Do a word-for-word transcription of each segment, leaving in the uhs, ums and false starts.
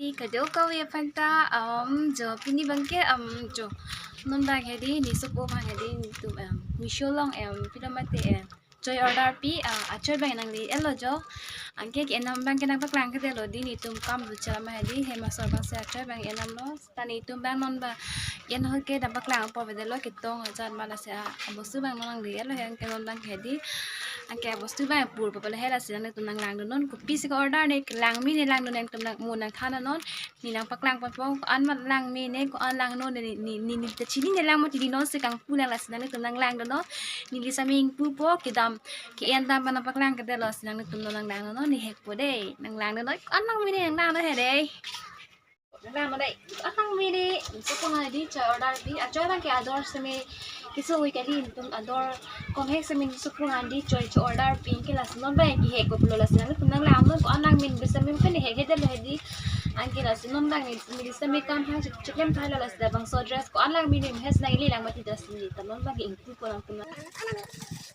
Kadokave aphanta, um, jo pini abangke, um, jo non abang hedi, ne sopo abang hedi, netum, um, Meesho along, um, pilo mate, um, choi order pi, uh, achoi abang nangli-etlo jo. Anke ke-en abangke nangpaklang kedetlo dei, netum kam ducha ma hedi, hem asor abangsi achoi abang enamlo. Ta netum abang non abang, en ho ke nangpaklang apor avedetlo, ketong ajat ma lasi, ah, abostu abang non nangli-etlo he, anke non abang hedi. Anke abostu abang pur papale he, lasi nangtum nanglangdunnon. Kopisi ke-order ne, langme ne langdun, nangtum nang mo nangthannon. Ne nangpaklang ponpo, ko-an ma langme ne, ko-an langno ne, ne, ne, ne ta chinine lang mati dei, nonsi kangpu nang, lasi nangtum nanglangdunnon. Neli sami ingpupo, kedam, ke-en dam pen nangpaklang kedetlo, lasi nangtum non nanglangdunnon, ne hekpo dei, nanglangdunnon, ko-an langme ne nanglangnon he dei. Nanglangnon dei, ko-an langme ne, sopo hedi, choi order pi, achoi abangke ador seme, keso-oi kali, netum ador, konghek seme ne sopo hedi, choi choi order pi, anke lasi non abang kehekpo pulo, lasi nangtum nanglangnon, ko-an langme ne seme pen hek hedi lo hedi, anke lasi non abang ne, ne seme kam hang chek, cheklem thailo, lasi labangso dress, ko-an langme ne hem si nangli lang mati dress ne, ta non abang ingpupo nangtum. Ko-an langme,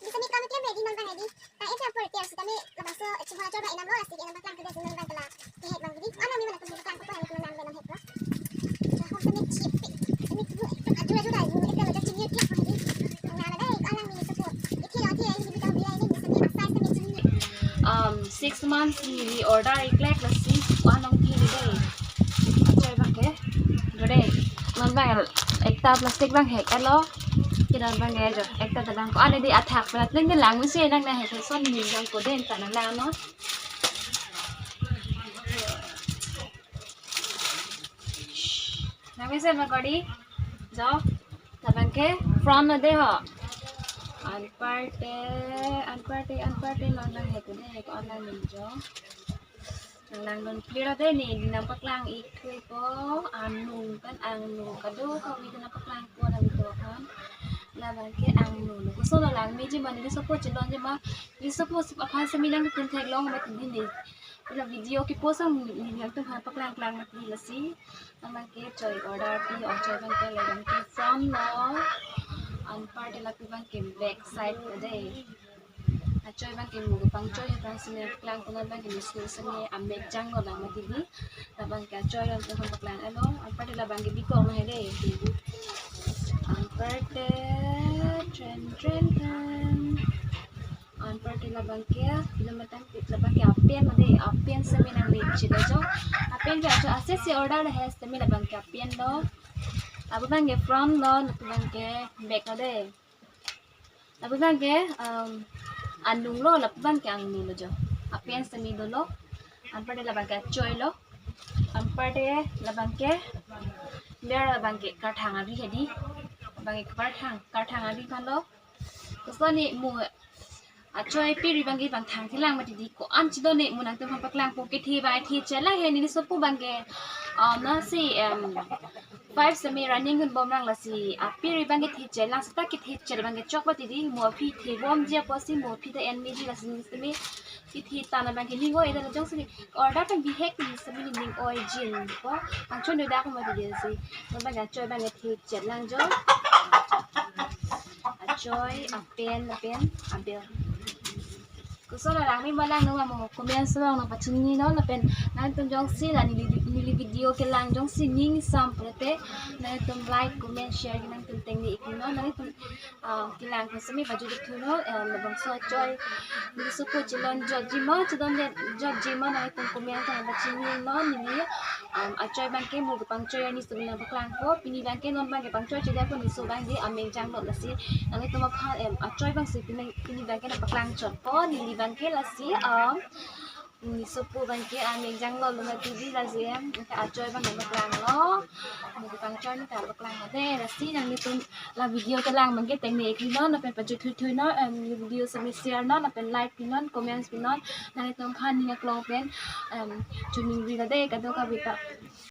ne seme kam cheklem hedi, non abang hedi. Ta, eh, siya, por, tiar, sitame, labangso, eh, chingho achoi abang enamlo, lasi, eh, nangpaklang kedet, nang abang kala, kehek abang dei. Ano, mi mana pun nangpaklang, ko, nang abang nang heklo. Chahok sitame chip, sitame, ajur, ajur, ajur, eh, kalau chini, tiar, abang dei. Nang nana dei, ko-an langme ne sopo. Ithilo, thi, eh, ini, bidang, bidang, ini, sitame, asai, sitame, chini. Um, six months, ne order iklek, lasi, ko-an nangthi ne dei. Achoi abangke. Dore. Non abang ekta plastic abang hek-etlo. Kira abangke jo. Ekta ta abang ko-an hedi, athak pala tling tling lang misi nang na hek son ni abang ko den ta nanglangnon. Nang misi ma kori. Jo. Ta abangke front lo dei ho. Anparte, anparte, anparte non abang hek dei, hek online ni jo. Nanglangdun clear dei, ne nangpaklang ik thuipo, anung pen angno kadokave ta nangpaklangpo nangtumphan. Labangke angno lo. Koson lo langmeji ma, ne sopo chelonji ma, ne sopo aphan seme nangtum theklong mati dei ne. Ila video ke-post ang ne nangtumphan paklang klang mati lasi. Labangke choi order pi, achoi abangke labangke front lo. Anparte lapu abangke back side lo dei. Achoi abangke mo kepangchoi aphan seme paklang, konat abangke ne school seme amek janglo lang mati dei. Labangke achoi abangke nangpaklang-etlo. Anparte labangke bikok ma he dei. Anparte tren tren tren. Anparte labangke, pilo matang, labangke apen lo dei, apen seme nangli chida jo. Apen ke ajo ase si order he, seme labangke apen lo. Lapu abangke front lo, lapu abangke back lo dei. Lapu abangke, um, anung lo, lapu abangke angno lo jo. Apen seme dolo. Anparte labangke achoi lo. Anparte labangke, ber labangke karthang ari hedi. Labangke karthang, karthang ari aphan lo. Koson ne mo achoi piri abangke bang thangthelang mati dei, ko-an chidon ne mo nangtumphan paklangpo, kethe bai the chelang he, ne sopo abangke, um, nasi, um, five semi running gun bom lang lasi, ah, piri abangke the chelang, seta kethe che abangke chok mati dei, mo aphi the bomji apotsi mo aphi ta en meji, lasi ne seme kethe ta na abangke ning oi-etlo, jongsi order pen bihek ne seme ne ning oi-ejinpo. Angchon do dak mati dei si. Non abangke achoi abangke the chelang jo. Achoi, apen, apen, abel. Koson lo langme ma langno ma mo, comment along nangpachininon, lapen nangtum jongsi la neli, neli video kelang jongsi ning sam pulote nangtum like, comment, share ke nangtum tengne iknon, nangtum, ah, kelang ko seme pajut thunon, eh, labangso achoi ne sopo chelon jotji ma, chedondet jotji ma, nangtum comment along nangpachininon, neli, um, achoi abangke mo kepangchoi arni sitame nangpaklangpo, pini abangke non abangke pangchoi chedetpo, ne so abang dei amek janglo lasi. Nanglitum aphan, em, achoi abangsi pini, pini abangke nangpaklang chotpo, neli abangke lasi, um, ne sopo abangke amek janglo lo mati dei lasi, em, anke achoi abang nangpaklanglo. Mo kepangchoi ne ta paklanglo dei, lasi nanglitum la video kelang abangke tengne iknon, lapen pajut thuithuinon, em, video seme share non, lapen like pinon, comments pinon, nanglitum aphan ning aklong pen, em, choningri lo dei kadokave ta.